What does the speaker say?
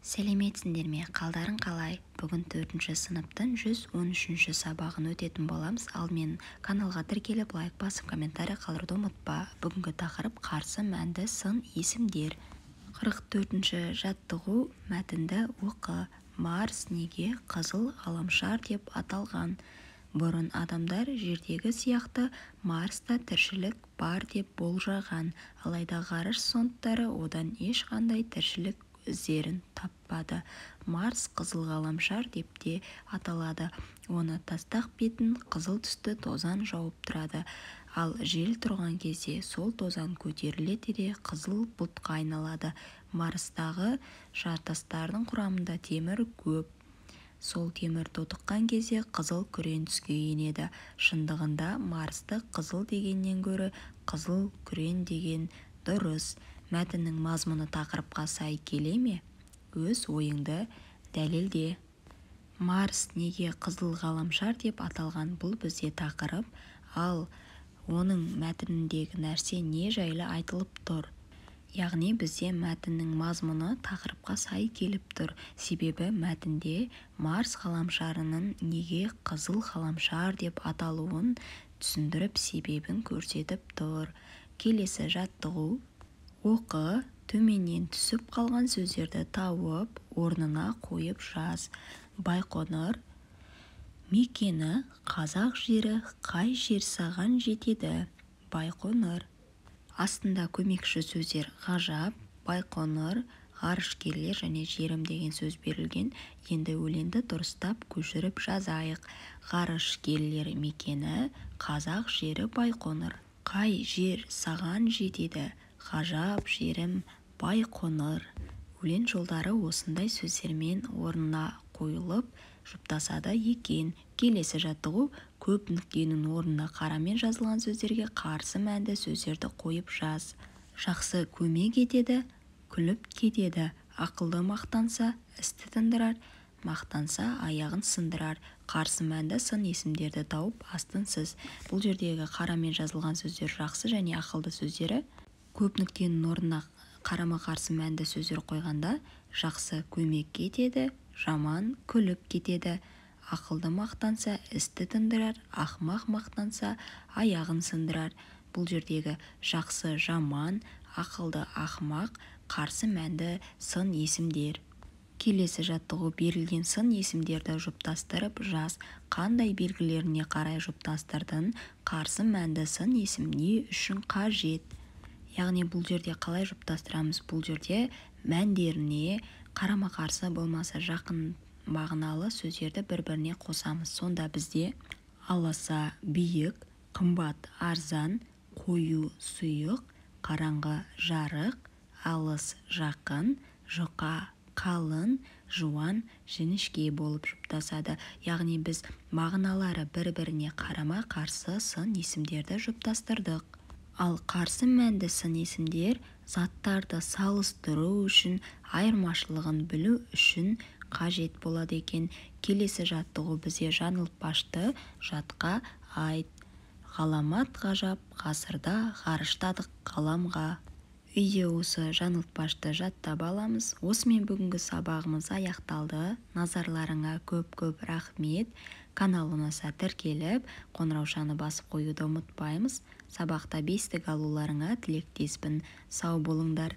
Сәлеметсіңдер ме, қалдарың қалай? Бүгін 4-ші сыныптың 113-ші сабағын өтетін боламыз. Алдымен каналға тіркеліп, лайк басып, комментарий қалдыруды ұмытпа. Бүгінгі тақырып қарсы мәнді сын есімдер. 44-ші жаттығу, мәтінді оқы. Марс неге қызыл ғаламшар деп аталған? Бұрын адамдар жердегі сияқты Марста тіршілік бар деп болжаған. Алайда ғарыш зондтары одан ешқандай тіршілік іздерін таппады. Марс қызыл ғаламшар деп те аталады. Оны тастақ бетін қызыл түсті тозаң жауып тұрады. Ал жел тұрған кезде сол тозаң көтеріледі де қызыл бұлтқа айналады. Марстағы жартастардың құрамында темір көп. Сол темір тотыққан кезде қызыл күрең түске енеді. Шындығында Марсты қызыл дегеннен гөрі қызыл күрең деген дұрыс. Мәтіннің мазмұны тақырыпқа сай келе ме? Өз ойыңды дәлелде. Марс неге қызыл ғаламшар деп аталған? Бұл бізде тақырып, ал оның мәтініндегі нәрсе не жайлы айтылып тұр? Яғни бізде мәтіннің мазмұны тақырыпқа сай келіп тұр. Себебі мәтінде Марс ғаламшарының неге қызыл ғаламшар деп аталуын түсіндіріп, себебін көрсетіп тұр. Келесі жаттығу. Оқы, төменнен түсіп қалған сөздерді тауып, орнына қойып жаз. Байқоңыр мекені, қазақ жері, қай жер саған жетеді? Байқоңыр. Астында көмекші сөздер ғажап, Байқоңыр, ғарышкерлер және жерім деген сөз берілген. Енді өлеңді дұрыстап көшіріп жазайық. Ғарышкерлер мекені, қазақ жері Байқоңыр. Қай жер саған жетеді? Ғажап жерім Байқоңыр. Өлең жолдары осындай сөздермен орнына қойылып жұптасады екен. Келесі жаттығу, көп нүктенің орнына қарамен жазылған сөздерге қарсы мәнді сөздерді қойып жаз. Жақсы көмек етеді, күліп кетеді. Ақылды мақтанса, істі тындырар, мақтанса, аяғын сындырар. Қарсы мәнді сын есімдерді тауып астын сыз. Бұл жердегі қарамен жазылған сөздер жақсы және ақылды сөздері. Көп нүктенің орнына қарама-қарсы мәнді сөздер қойғанда жақсы көмек етеді, жаман күліп кетеді. Ақылды мақтанса, істі тындырар, ақымақ мақтанса, аяғын сындырар. Бұл жердегі жақсы, жаман, ақылды, ақымақ қарсы мәнді сын есімдер. Келесі жаттығу, берілген сын есімдерді жұптастырып жаз. Қандай белгілеріне қарай жұптастырдың? Қарсы мәнді сын есім не үшін қажет? Яғни бұл жерде қалай жұптастырамыз? Бұл жерде мәндеріне қарама-қарсы болмаса жақын мағыналы сөздерді бір-біріне қосамыз. Сонда бізде аласа, биік, қымбат, арзан, қою, сұйық, қараңғы, жарық, алыс, жақын, жұқа, қалын, жуан, жіңішке болып жұптасады. Яғни біз мағыналары бір-біріне қарама-қарсы сын есімдерді жұптастырдық. Ал қарсы мәнді сын есімдер заттарды салыстыру үшін, айырмашылығын білу үшін қажет болады екен. Келесі жаттығу бізде жаңылтпашты жатқа айт. Ғаламат ғажап ғасырда ғарыштадық ғаламға. Үйде осы жаңылтпашты жаттап аламыз. Осымен бүгінгі сабағымыз аяқталды. Назарларыңа көп-көп рахмет. Канал ұнаса тіркеліп, қоңыраушаны басып қоюды ұмытпаймыз. Сабақта бестік алуларыңа тілектеспін. Сау болыңдар.